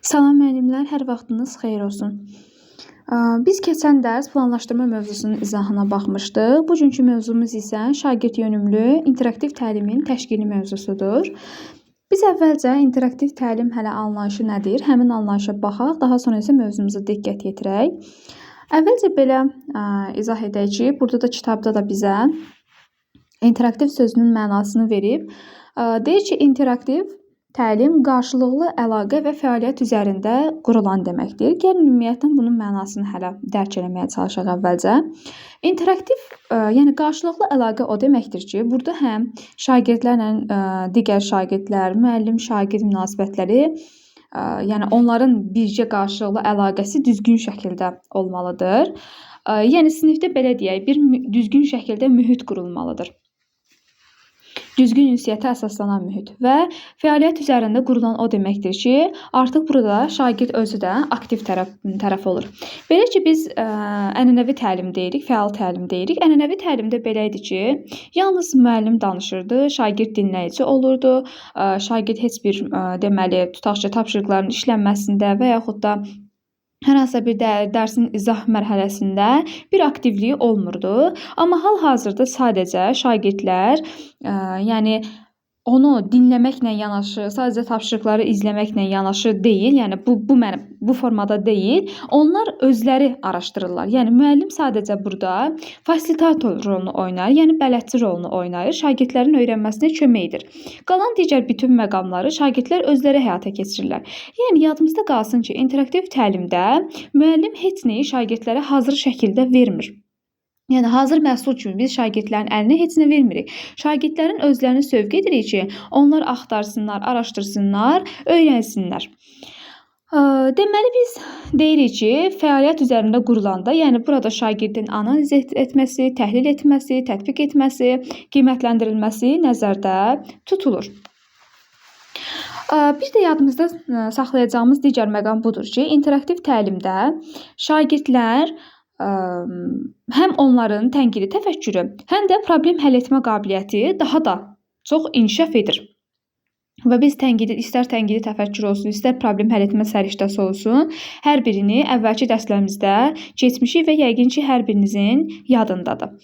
Salam müəllimlər, hər vaxtınız xeyir olsun. Biz keçən dərs planlaşdırma mövzusunun izahına baxmışdıq. Bugünkü mövzumuz isə şagird yönümlü interaktiv təlimin təşkili mövzusudur. Biz əvvəlcə interaktiv təlim hələ anlayışı nədir? Həmin anlayışa baxaq, daha sonra isə mövzumuza diqqət yetirək. Əvvəlcə belə izah edək ki, burada da kitabda da bizə interaktiv sözünün mənasını verib. Deyir ki, interaktiv təlim qarşılıqlı əlaqə və fəaliyyət üzərində qurulan deməkdir. Gəlin ümumiyyətlə bunun mənasını hələ dərk eləməyə çalışaq əvvəlcə. İnteraktiv, yəni qarşılıqlı əlaqə o deməkdir ki, burada həm şagirdlərlə digər şagirdlər, müəllim-şagird münasibətləri, yəni onların bircə qarşılıqlı əlaqəsi düzgün şəkildə olmalıdır. Yəni sinifdə belə deyək, bir düzgün şəkildə mühit qurulmalıdır. Düzgün ünsiyyətə əsaslanan mühit və fəaliyyət üzərində qurulan o deməkdir ki, artıq burada şagird özü də aktiv tərəf olur. Belə ki, biz ənənəvi təlim deyirik, fəal təlim deyirik. Ənənəvi təlimdə belə idi ki, yalnız müəllim danışırdı, şagird dinləyici olurdu, şagird heç bir deməli, tutaq ki, tapşırıqların işlənməsində və yaxud da hər hansısa bir dərsin izah mərhələsində bir aktivliyi olmurdu. Amma hal-hazırda sadəcə şagirdlər, yəni onu dinləməklə yanaşı, sadəcə tapşırıqları izləməklə yanaşı deyil, yəni bu formada deyil, onlar özləri araşdırırlar. Yəni müəllim sadəcə burada fasilitator rolunu oynayır, yəni bələdçi rolunu oynayır, şagirdlərin öyrənməsinə kömək edir. Qalan digər bütün məqamları şagirdlər özləri həyata keçirirlər. Yəni yadımızda qalsın ki, interaktiv təlimdə müəllim heç nəyi şagirdlərə hazır şəkildə vermir. Yəni hazır məhsul kimi biz şagirdlərin əlinə heç nə vermirik. Şagirdlərin özlərini sövq edirik ki, onlar axtarsınlar, araşdırsınlar, öyrənsinlər. Deməli biz deyirik ki, fəaliyyət üzərində qurulanda, yəni burada şagirdin analiz etməsi, təhlil etməsi, tətbiq etməsi, qiymətləndirilməsi nəzərdə tutulur. Bir də yadımızda saxlayacağımız digər məqam budur ki, interaktiv təlimdə şagirdlər həm onların tənqidi təfəkkürü, həm də problem həll etmə qabiliyyəti daha da çox inkişaf edir. Və biz istər tənqidi təfəkkür olsun, istər problem həll etmə səriştəsi olsun, hər birini əvvəlki dərslərimizdə keçmişik və yəqin ki, hər birinizin yadındadır.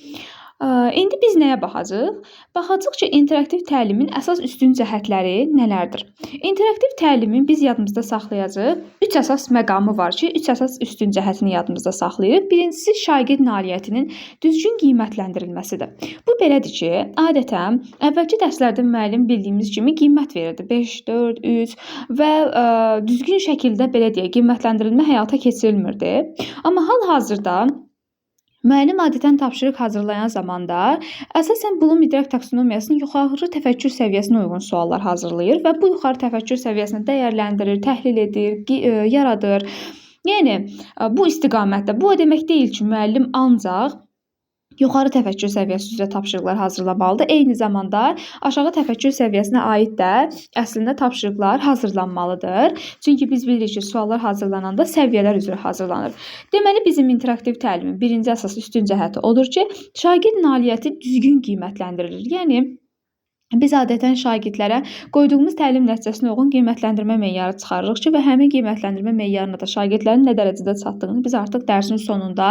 İndi biz nəyə baxacağıq? Baxacağıq ki, interaktiv təlimin əsas üstün cəhətləri nələrdir? İnteraktiv təlimin biz yadımızda saxlayacağıq. 3 əsas məqamı var ki, 3 əsas üstün cəhətini yadımızda saxlayırıq. Birincisi, şagird nailiyyətinin düzgün qiymətləndirilməsidir. Bu belədir ki, adətən əvvəlki dərslərdə müəllim bildiyimiz kimi qiymət verirdi. 5, 4, 3 və düzgün şəkildə belə deyək, qiymətləndirilmə həyata keçirilmirdi. Amma hal-hazırda müəllim adətən tapşırıq hazırlayan zamanda əsasən Blum idrak taksonomiyasının yuxarı təfəkkür səviyyəsinə uyğun suallar hazırlayır və bu yuxarı təfəkkür səviyyəsini dəyərləndirir, təhlil edir, yaradır. Yəni bu istiqamətdə bu o demək deyil ki, müəllim ancaq yuxarı təfəkkür səviyyəsi üzrə tapşırıqlar hazırlamalıdır. Eyni zamanda aşağı təfəkkür səviyyəsinə aid də əslində tapşırıqlar hazırlanmalıdır. Çünki biz bilirik ki, suallar hazırlananda səviyyələr üzrə hazırlanır. Deməli, bizim interaktiv təlimin birinci əsas üstün cəhəti odur ki, şagird nailiyyəti düzgün qiymətlendirilir. Yəni biz adətən şagirdlərə qoyduğumuz təlim nəticəsinə uyğun qiymətləndirmə meyarı çıxarırıq ki, və həmin qiymətləndirmə meyarına da şagirdlərin nə dərəcədə çatdığını biz artıq dərsin sonunda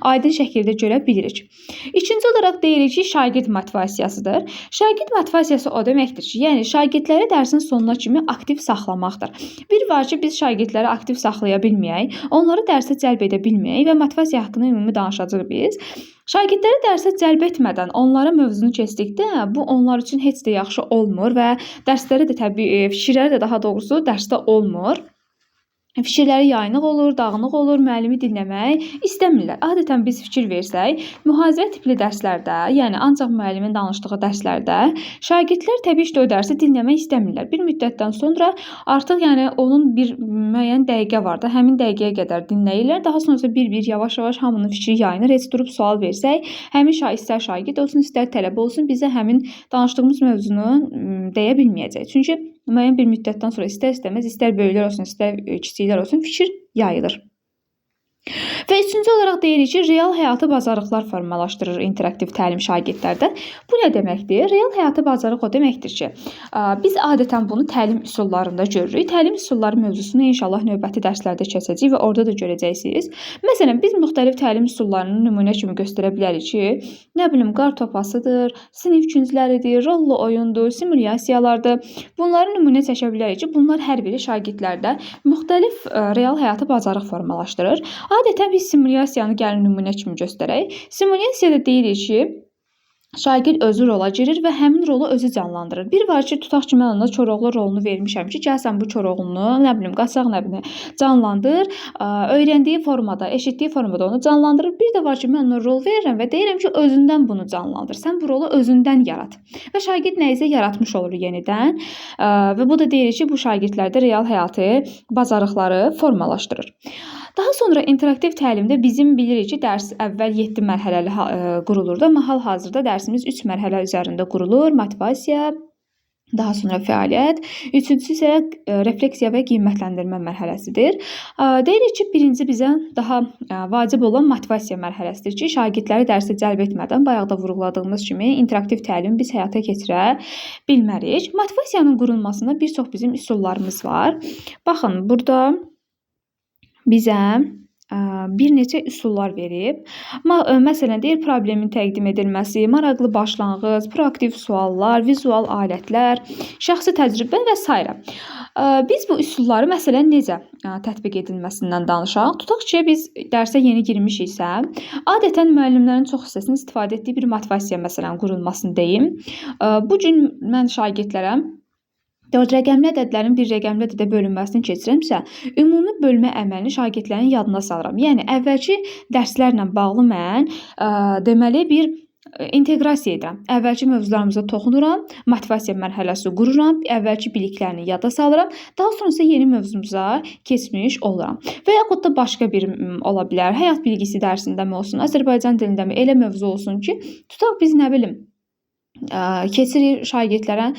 aydın şəkildə görə bilirik. İkinci olaraq deyirik ki, şagird motivasiyasıdır. Şagird motivasiyası o deməkdir ki, yəni şagirdləri dərsin sonuna kimi aktiv saxlamaqdır. Bir var ki, biz şagirdləri aktiv saxlaya bilməyək, onları dərsə cəlb edə bilməyək və motivasiya haqqında ümumi danışacağıq biz. Şagirdləri dərsə cəlb etmədən onlara mövzunu keçdikdə bu onlar üçün heç də yaxşı olmur və dərsləri də təbii, fikirləri də daha doğrusu dərsdə olmur. Fikirləri yayınıq olur, dağınıq olur, müəllimi dinləmək istəmirlər. Adətən biz fikir versək, mühazirə tipli dərslərdə, yəni ancaq müəllimin danışdığı dərslərdə şagirdlər təbii ki, o dərsi dinləmək istəmirlər. Bir müddətdən sonra artıq yəni onun bir müəyyən dəqiqə var da, həmin dəqiqəyə qədər dinləyirlər. Daha sonra isə bir-bir yavaş-yavaş hamının fikri yayınır. Heç durub sual versək, həmin istər şagird olsun, istər tələbə olsun, bizə həmin danışdığımız mövzunu deyə bilməyəcək. Çünki müəyyən bir müddətdən sonra istər-istəməz, istər böyüklər olsun, istər kiçiklər olsun, fikir yayılır. Və üçüncü olaraq deyirik ki, real həyatı bacarıqlar formalaşdırır interaktiv təlim şagirdlərdə. Bu nə deməkdir? Real həyatı bacarıq o deməkdir ki, biz adətən bunu təlim üsullarında görürük. Təlim üsulları mövzusunu inşallah növbəti dərslərdə keçəcəyik və orada da görəcəksiniz. Məsələn, biz müxtəlif təlim üsullarını nümunə kimi göstərə bilərik ki, nə bilim, qar topasıdır, sinif küncləridir, rollu oyundur, simulyasiyalardır. Bunları nümunə çəkə bilərik ki, bunlar hər biri şagirdlərdə müxtəlif real həyatı bacarıq formalaşdırır. Adətən biz simulyasiyanı gəlin nümunə kimi göstərək. Simulyasiyada deyirik ki, şagird özü rola girir və həmin rolu özü canlandırır. Bir var ki, tutaq ki, mən ona Koroğlu rolunu vermişəm ki, gəl sən bu Koroğlunu, nə bilim, Qaçaq Nəbini canlandır. Öyrəndiyi formada, eşitdiyi formada onu canlandırır. Bir də var ki, mən ona rol verirəm və deyirəm ki, özündən bunu canlandır. Sən bu rolu özündən yarat. Və şagird nə isə yaratmış olur yenidən. Və bu da deyirik ki, bu şagirdlərdə real həyatı bacarıqları formalaşdırır. Daha sonra interaktiv təlimdə bizim bilirik ki, dərs əvvəl 7 mərhələli qurulurdu, amma hal-hazırda dərsimiz 3 mərhələ üzərində qurulur. Motivasiya, daha sonra fəaliyyət, üçüncüsü isə refleksiya və qiymətləndirmə mərhələsidir. Deyirik ki, birinci bizə daha vacib olan motivasiya mərhələsidir ki, şagirdləri dərsə cəlb etmədən, bayaq da vurğuladığımız kimi interaktiv təlim biz həyata keçirə bilmərik. Motivasiyanın qurulmasında bir çox bizim üsullarımız var. Baxın, burada bizə bir neçə üsullar verib. Məsələn, deyir, problemin təqdim edilməsi, maraqlı başlanğıc, proaktiv suallar, vizual alətlər, şəxsi təcrübə və s. Biz bu üsulları məsələn necə tətbiq edilməsindən danışaq. Tutaq ki, biz dərsə yeni girmişiksə, adətən müəllimlərin çox hissəsinin istifadə etdiyi bir motivasiya məsələn qurulmasını deyim. Bu gün mən şagirdlərə 4 rəqəmli ədədlərin bir rəqəmli ədədə bölünməsini keçirirəmsə, ümumi bölmə əməlini şagirdlərin yadına salıram. Yəni, əvvəlki dərslərlə bağlı mən deməli bir inteqrasiya edirəm. Əvvəlki mövzularımıza toxunuram, motivasiya mərhələsi qururam, əvvəlki biliklərini yada salıram, daha sonra isə yeni mövzumuza keçmiş oluram. Və yaxud da başqa bir ola bilər, həyat bilgisi dərsindəmi olsun, Azərbaycan dilindəmi elə mövzu olsun ki, tutaq biz nə bilim, keçirik şagirdlərə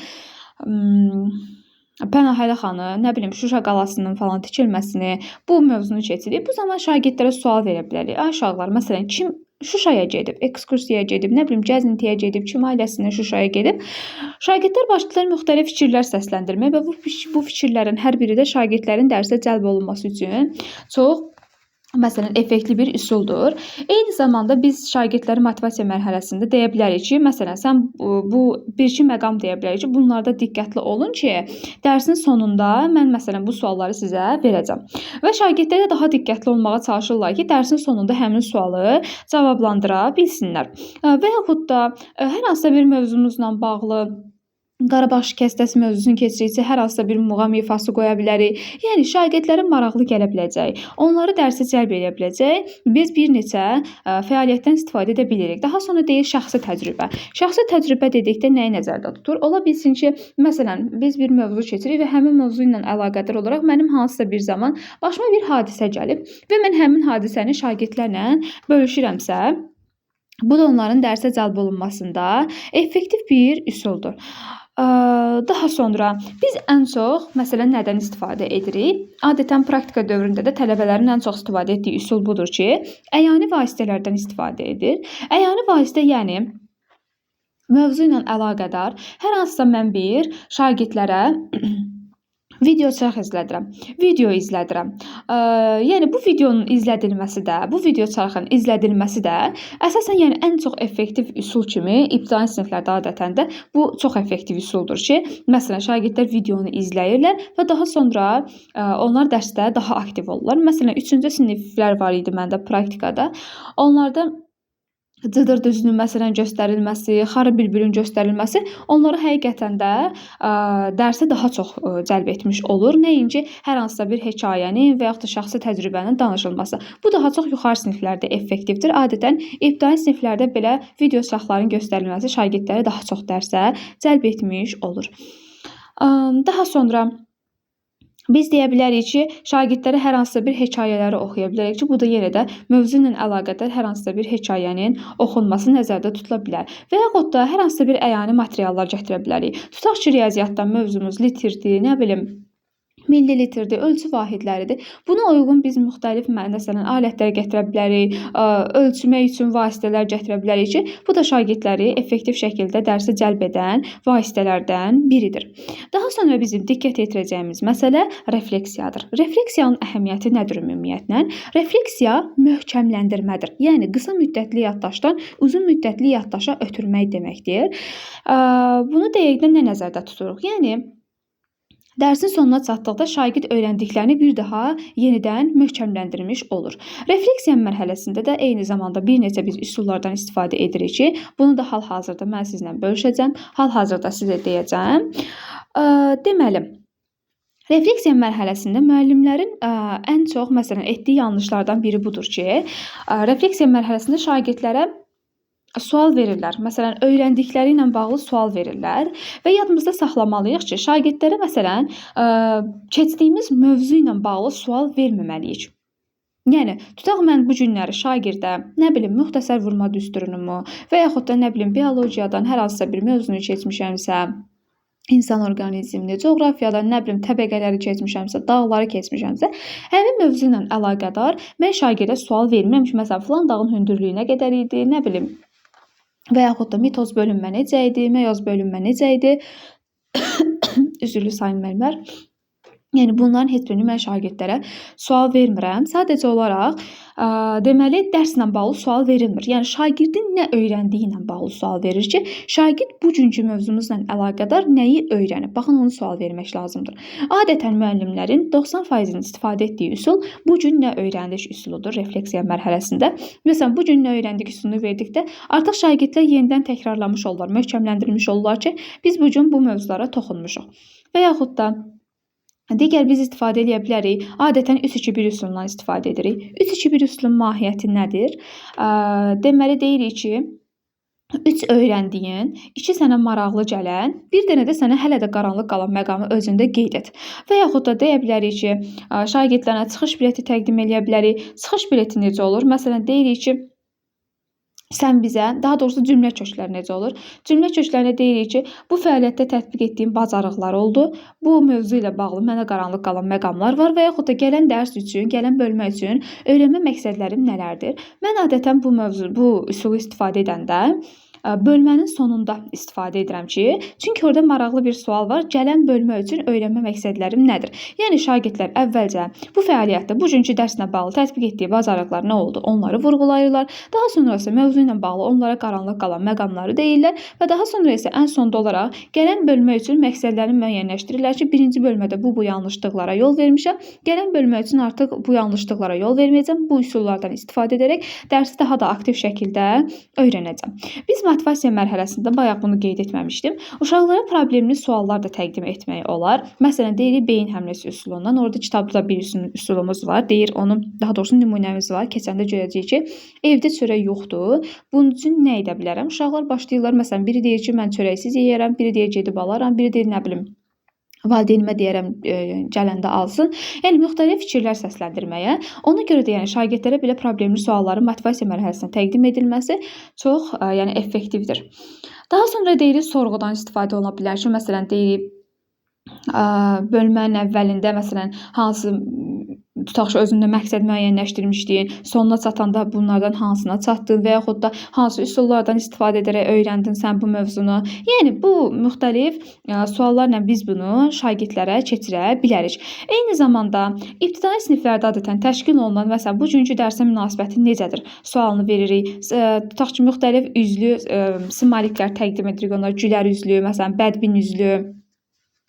Pənahəli xanı, nə bilim, Şuşa qalasının falan tikilməsini, bu mövzunu keçirik. Bu zaman şagirdlərə sual verə bilərik. Ay uşaqlar, məsələn, kim Şuşaya gedib, ekskursiyaya gedib, nə bilim, gəzintiyə gedib, kim ailəsindən Şuşaya gedib. Şagirdlər başlayırlar müxtəlif fikirlər səsləndirməyə və bu fikirlərin hər biri də şagirdlərin dərsə cəlb olunması üçün çox məsələn, effektli bir üsuldur. Eyni zamanda biz şagirdləri motivasiya mərhələsində deyə bilərik ki, məsələn, sən bu bir-iki məqam deyə bilərik ki, bunlarda diqqətli olun ki, dərsin sonunda mən məsələn bu sualları sizə verəcəm. Və şagirdlər də daha diqqətli olmağa çalışırlar ki, dərsin sonunda həmin sualı cavablandıra bilsinlər. Və yaxud da hər hansısa bir mövzumuzla bağlı Qarabağ şikəstəsi mövzusunu keçiriksə, hər hansısa bir muğam ifası qoya bilərik. Yəni, şagirdlərə maraqlı gələ biləcək, onları dərsə cəlb edə biləcək biz bir neçə fəaliyyətdən istifadə edə bilirik. Daha sonra deyir şəxsi təcrübə. Şəxsi təcrübə dedikdə nəyi nəzərdə tutur? Ola bilsin ki, məsələn, biz bir mövzu keçirik və həmin mövzu ilə əlaqədar olaraq mənim hansısa bir zaman başıma bir hadisə gəlib və mən həmin hadisəni şagirdlərlə bölüşürəmsə, bu da onların dərsə cəlb olunmasında effektiv bir üsuldur. Daha sonra biz ən çox məsələn nədən istifadə edirik? Adətən praktika dövründə də tələbələrin ən çox istifadə etdiyi üsul budur ki, əyani vasitələrdən istifadə edir. Əyani vasitə, yəni mövzu ilə əlaqədar hər hansısa mən bir şagirdlərə video çarx izlədirəm, video izlədirəm. Yəni bu videonun izlədilməsi də, bu video çarxın izlədilməsi də əsasən yəni ən çox effektiv üsul kimi ibtidai siniflərdə adətən də bu çox effektiv üsuldur ki, məsələn şagirdlər videonu izləyirlər və daha sonra onlar dərsdə daha aktiv olurlar. Məsələn, 3-cü siniflər var idi məndə praktikada. Onlarda Cıdır düzünün məsələn göstərilməsi, xarı bülbülün göstərilməsi onları həqiqətən də dərsə daha çox cəlb etmiş olur. Nəinki hər hansısa bir hekayənin və yaxud da şəxsi təcrübənin danışılması. Bu daha çox yuxarı siniflərdə effektivdir. Adətən ibtidai siniflərdə belə video şaxların göstərilməsi şagirdləri daha çox dərsə cəlb etmiş olur. Daha sonra biz deyə bilərik ki, şagirdlərə hər hansısa bir hekayələri oxuya bilərik ki, bu da yenə də mövzu ilə əlaqədar hər hansısa bir hekayənin oxunması nəzərdə tutula bilər. Və yaxud da hər hansısa bir əyani materiallar gətirə bilərik. Tutaq ki, riyaziyyatdan mövzumuz litirdir, nə bilim, Millilitrdir, ölçü vahidləridir. Buna uyğun biz müxtəlif məsələn alətlər gətirə bilərik, ölçmək üçün vasitələr gətirə bilərik ki, bu da şagirdləri effektiv şəkildə dərsə cəlb edən vasitələrdən biridir. Daha sonra bizim diqqət yetirəcəyimiz məsələ refleksiyadır. Refleksiyanın əhəmiyyəti nədir ümumiyyətlə? Refleksiya möhkəmləndirmədir. Yəni qısa müddətli yaddaşdan uzun müddətli yaddaşa ötürmək deməkdir. Bunu deyəkdə nə nəzərdə tuturuq? Yəni dərsin sonuna çatdıqda şagird öyrəndiklərini bir daha yenidən möhkəmləndirmiş olur. Refleksiya mərhələsində də eyni zamanda bir neçə biz üsullardan istifadə edirik ki, bunu da hal-hazırda mən sizlə bölüşəcəm, hal-hazırda sizə deyəcəm. Deməli, refleksiya mərhələsində müəllimlərin ən çox məsələn etdiyi yanlışlardan biri budur ki, refleksiya mərhələsində şagirdlərə sual verirlər. Məsələn, öyrəndikləri ilə bağlı sual verirlər və yadımızda saxlamalıyıq ki, şagirdlərə məsələn, keçdiyimiz mövzu ilə bağlı sual verməməliyik. Yəni, tutaq mən bu günləri şagirdə, nə bilim, müxtəsər vurma düsturunumu və yaxud da nə bilim, biologiyadan hər hansısa bir mövzunu keçmişəmsə, insan orqanizmini, coğrafiyadan nə bilim, təbəqələri keçmişəmsə, dağları keçmişəmsə, həmin mövzu ilə əlaqədar mən şagirdə sual vermirəm ki, məsələn, filan dağın hündürlüyü nə qədər idi, nə bilim, və yaxud da mitoz bölünmə necə idi, meyoz bölünmə necə idi? Üzrlü sayın müəllimlər. Yəni bunların heç birini mən şagirdlərə sual vermirəm. Sadəcə olaraq deməli dərslə bağlı sual verilmir. Yəni şagirdin nə öyrəndiyi ilə bağlı sual verir ki, şagird bugünkü mövzumuzla əlaqədar nəyi öyrənib? Baxın, onu sual vermək lazımdır. Adətən müəllimlərin 90%-nin istifadə etdiyi üsul bu gün nə öyrəndik üsuludur refleksiya mərhələsində. Məsələn, bu gün nə öyrəndik üsulunu verdikdə artıq şagirdlər yenidən təkrarlamış olurlar, möhkəmləndirilmiş olurlar ki, biz bu gün bu mövzulara toxunmuşuq. Və yaxud da digər biz istifadə edə bilərik. Adətən 3-2-1 üsulundan istifadə edirik. 3-2-1 üsulunun mahiyyəti nədir? Deməli deyirik ki, 3 öyrəndiyin, 2 sənə maraqlı gələn, bir dənə də sənə hələ də qaranlıq qalan məqamı özündə qeyd et. Və yaxud da deyə bilərik ki, şagirdlərə çıxış bileti təqdim eləyə bilərik. Çıxış bileti necə olur? Məsələn, deyirik ki, sən bizə, daha doğrusu cümlə kökləri necə olur? Cümlə köklərinə deyirik ki, bu fəaliyyətdə tətbiq etdiyim bacarıqlar oldu. Bu mövzu ilə bağlı mənə qaranlıq qalan məqamlar var və yaxud da gələn dərs üçün, gələn bölmə üçün öyrənmə məqsədlərim nələrdir? Mən adətən bu mövzu, bu üsulu istifadə edəndə bölmənin sonunda istifadə edirəm ki, çünki orada maraqlı bir sual var. Gələn bölmə üçün öyrənmə məqsədlərim nədir? Yəni şagirdlər əvvəlcə bu fəaliyyətdə bugünkü dərslə bağlı tətbiq etdiyi bacarıqlar nə oldu, onları vurğulayırlar. Daha sonra isə mövzu ilə bağlı onlara qaranlıq qalan məqamları deyirlər və daha sonra isə ən sonda olaraq gələn bölmə üçün məqsədlərini müəyyənləşdirirlər ki, birinci bölmədə bu yanlışlıqlara yol vermişəm, gələn bölmə üçün artıq bu yanlışlıqlara yol verməyəcəm. Bu üsullardan istifadə edərək dərsi daha da aktiv şəkildə öyrənəcəm. Biz motivasiya mərhələsində bayaq bunu qeyd etməmişdim. Uşaqlara problemli suallar da təqdim etmək olar. Məsələn, deyirik beyin həmləsi üsulundan. Orada kitabda bir üsulumuz var. Deyir onu, daha doğrusu nümunəmiz var. Keçəndə görəcəyik ki, evdə çörək yoxdur. Bunun üçün nə edə bilərəm? Uşaqlar başlayırlar. Məsələn, biri deyir ki, mən çörəksiz yeyərəm, biri deyir gedib alaram, biri deyir nə bilim, valideynimə deyərəm gələndə alsın. Yəni müxtəlif fikirlər səsləndirməyə. Ona görə də yəni şagirdlərə belə problemli sualların motivasiya mərhələsində təqdim edilməsi çox yəni effektivdir. Daha sonra deyirik sorğudan istifadə oluna bilər ki, məsələn deyirik bölmənin əvvəlində məsələn hansı tutaq ki, özündə məqsəd müəyyənləşdirmişdin, sonuna çatanda bunlardan hansına çatdın və yaxud da hansı üsullardan istifadə edərək öyrəndin sən bu mövzunu. Yəni bu müxtəlif suallarla biz bunu şagirdlərə keçirə bilərik. Eyni zamanda ibtidai siniflərdə adətən təşkil olunan məsələn bugünkü dərsə münasibəti necədir sualını veririk. Tutaq ki, müxtəlif üzlü simaliklər təqdim edirik onlara, gülər üzlü, məsələn, bədbin üzlü.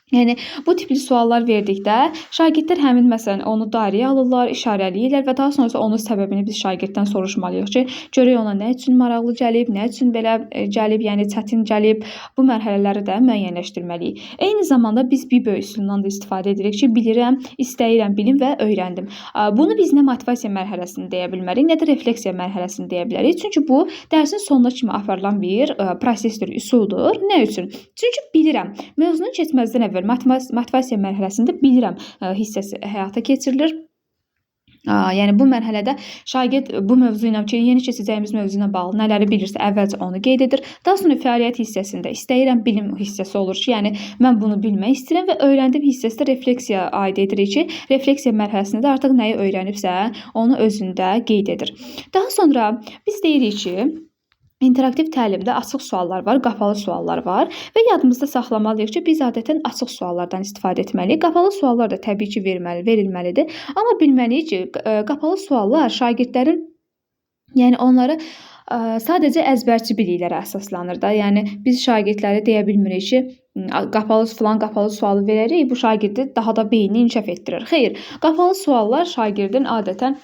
Yəni bu tipli suallar verdikdə şagirdlər həmin məsələn onu dairəyə alırlar, işarələyirlər və daha sonra onun səbəbini biz şagirddən soruşmalıyıq ki, görək ona nə üçün maraqlı gəlib, nə üçün belə gəlib, yəni çətin gəlib. Bu mərhələləri də müəyyənləşdirməliyik. Eyni zamanda biz BİBÖ üsulundan da istifadə edirik ki, bilirəm, istəyirəm, bilim və öyrəndim. Bunu biz nə motivasiya mərhələsini deyə bilmərik, nə də refleksiya mərhələsini deyə bilərik. Çünki bu dərsin sonuna kimi aparılan bir prosesdir, üsuldur. Nə üçün? Çünki bilirəm, mövzunu keçməzdən əvvəl motivasiya mərhələsində bilirəm hissəsi həyata keçirilir. Yəni bu mərhələdə şagird bu mövzu ilə ki, yeni keçəcəyimiz mövzu ilə bağlı nələri bilirsə, əvvəlcə onu qeyd edir. Daha sonra fəaliyyət hissəsində istəyirəm bilim hissəsi olur ki, yəni mən bunu bilmək istəyirəm və öyrəndim hissəsi də refleksiya aid edirik ki, refleksiya mərhələsində də artıq nəyi öyrənibsə, onu özündə qeyd edir. Daha sonra biz deyirik ki, interaktiv təlimdə açıq suallar var, qapalı suallar var və yadımızda saxlamalıyıq ki, biz adətən açıq suallardan istifadə etməliyik. Qapalı suallar da təbii ki, verilməlidir. Amma bilməliyik ki, qapalı suallar şagirdlərin, yəni onları sadəcə əzbərçi biliklərə əsaslanır da. Yəni biz şagirdlərə deyə bilmirik ki, qapalı filan qapalı sualı verərik, bu şagirdi daha da beynini inkişaf etdirir. Xeyr, qapalı suallar şagirdin adətən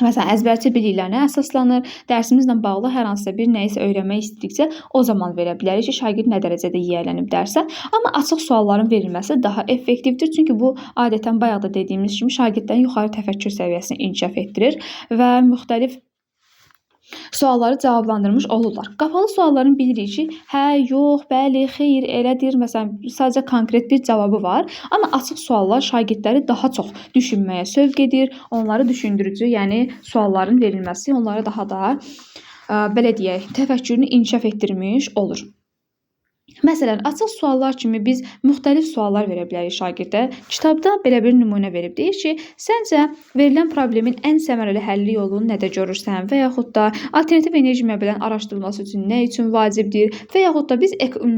məsələn, əzbərçi biliklərinə əsaslanır. Dərsimizlə bağlı hər hansısa bir nəyisə öyrənmək istədikcə o zaman verə bilərik ki, şagird nə dərəcədə yiyələnib dərsə. Amma açıq sualların verilməsi daha effektivdir. Çünki bu adətən bayaq da dediyimiz kimi şagirdlərin yuxarı təfəkkür səviyyəsini inkişaf etdirir və müxtəlif sualları cavablandırmış olurlar. Qapalı sualların bilirik ki, hə, yox, bəli, xeyr, elədir. Məsələn, sadəcə konkret bir cavabı var. Amma açıq suallar şagirdləri daha çox düşünməyə sövq edir. Onları düşündürücü, yəni sualların verilməsi onlara daha da, belə deyək, təfəkkürünü inkişaf etdirmiş olur. Məsələn, açıq suallar kimi biz müxtəlif suallar verə bilərik şagirdə. Kitabda belə bir nümunə verib. Deyir ki, səncə verilən problemin ən səmərəli həlli yolunu nədə görürsən? Və yaxud da alternativ enerji mənbələrinin araşdırılması üçün nə üçün vacibdir? Və yaxud da biz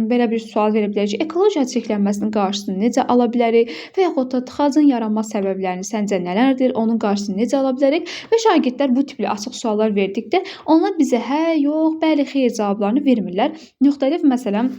belə bir sual verə bilərik ki, ekoloji çirklənməsinin qarşısını necə ala bilərik? Və yaxud da tıxacın yaranma səbəblərini səncə nələrdir? Onun qarşısını necə ala bilərik? Və şagirdlər bu tipli açıq suallar verdikdə onlar bizə hə, yox, bəli, xeyr cavablarını vermirlər. Müxtəlif məsələn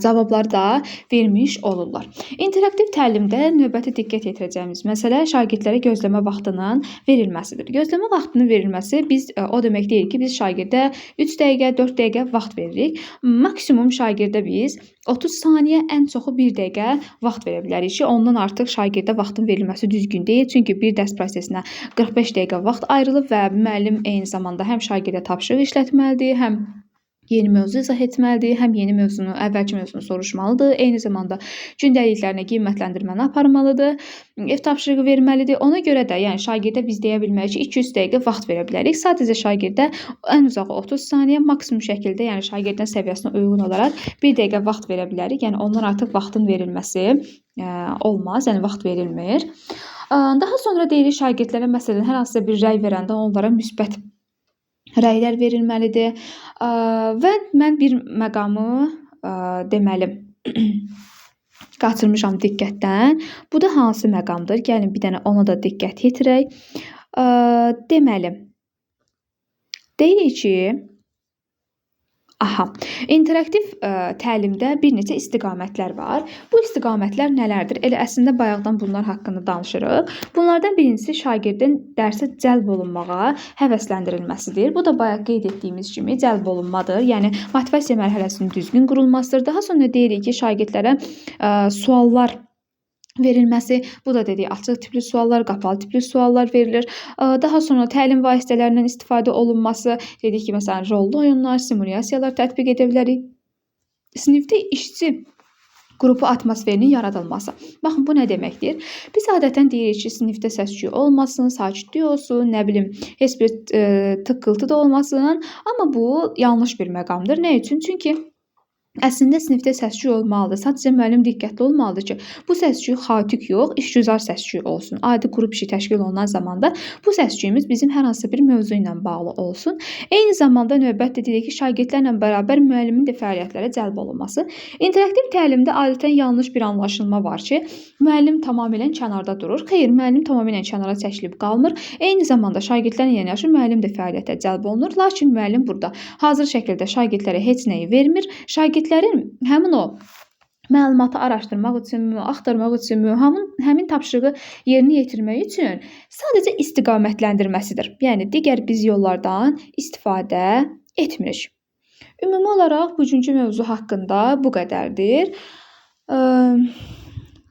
cavabları da vermiş olurlar. İnteraktiv təlimdə növbəti diqqət yetirəcəyimiz məsələ şagirdlərə gözləmə vaxtının verilməsidir. Gözləmə vaxtının verilməsi biz o demək deyil ki, biz şagirdə 3 dəqiqə, 4 dəqiqə vaxt veririk. Maksimum şagirdə biz 30 saniyə, ən çoxu 1 dəqiqə vaxt verə bilərik ki, ondan artıq şagirdə vaxtın verilməsi düzgün deyil. Çünki bir dərs prosesinə 45 dəqiqə vaxt ayrılıb və müəllim eyni zamanda həm şagirdə tapşırıq işlətməlidir, həm yeni mövzu izah etməlidir, həm yeni mövzunu, əvvəlki mövzunu soruşmalıdır, eyni zamanda gündəliklərinə qiymətləndirməni aparmalıdır, ev tapşırığı verməlidir. Ona görə də, yəni şagirdə biz deyə bilmərik ki, 2-3 dəqiqə vaxt verə bilərik. Sadəcə şagirdə ən uzağı 30 saniyə, maksimum şəkildə, yəni şagirdin səviyyəsinə uyğun olaraq 1 dəqiqə vaxt verə bilərik. Yəni ondan artıq vaxtın verilməsi olmaz, yəni vaxt verilmir. Daha sonra deyirik şagirdlərə məsələn hər hansısa bir rəy verəndə onlara müsbət rəylər verilməlidir. Və mən bir məqamı deməli qaçırmışam diqqətdən. Bu da hansı məqamdır? Gəlin bir dənə ona da diqqət yetirək. Deməli, deyirik ki, interaktiv təlimdə bir neçə istiqamətlər var. Bu istiqamətlər nələrdir? Elə əslində bayaqdan bunlar haqqında danışırıq. Bunlardan birincisi şagirdin dərsə cəlb olunmağa həvəsləndirilməsidir. Bu da bayaq qeyd etdiyimiz kimi cəlb olunmadır. Yəni motivasiya mərhələsinin düzgün qurulmasıdır. Daha sonra deyirik ki, şagirdlərə suallar verilməsi, bu da dedik açıq tipli suallar, qapalı tipli suallar verilir. Daha sonra təlim vasitələrindən istifadə olunması, dedik ki, məsələn, rollu oyunlar, simulyasiyalar tətbiq edə bilərik. Sinifdə işçi qrupu atmosferinin yaradılması. Baxın, bu nə deməkdir? Biz adətən deyirik ki, sinifdə səs-küy olmasın, sakitlik olsun, nə bilim, heç bir tıqqıltı da olmasın. Amma bu yanlış bir məqamdır. Nə üçün? Çünki əslində sinifdə səs-küy olmalıdır. Sadəcə müəllim diqqətli olmalıdır ki, bu səs-küy xaotik yox, işgüzar səs-küy olsun. Adi qrup işi təşkil olunan zamanda bu səs-küyümüz bizim hər hansısa bir mövzu ilə bağlı olsun. Eyni zamanda növbətdə dedik ki, şagirdlərlə bərabər müəllimin də fəaliyyətlərə cəlb olunması. İnteraktiv təlimdə adətən yanlış bir anlaşılma var ki, müəllim tamamilə kənarda durur. Xeyr, müəllim tamamilə kənara çəkilib qalmır. Eyni zamanda şagirdlərlə yanaşı müəllim də fəaliyyətə cəlb olunur. Lakin müəllim burada hazır şəkildə şagirdlərə heç nəyi vermir. Şagirdlərin həmin o məlumatı araşdırmaq üçünmü, axtarmaq üçünmü, həmin tapşırığı yerinə yetirmək üçün sadəcə istiqamətləndirməsidir. Yəni digər biz yollardan istifadə etmirik. Ümumi olaraq bugünkü mövzu haqqında bu qədərdir.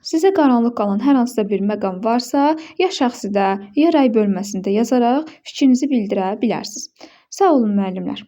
Sizə qaranlıq qalan hər hansısa bir məqam varsa, ya şəxsidə, ya rəy bölməsində yazaraq fikrinizi bildirə bilərsiniz. Sağ olun müəllimlər.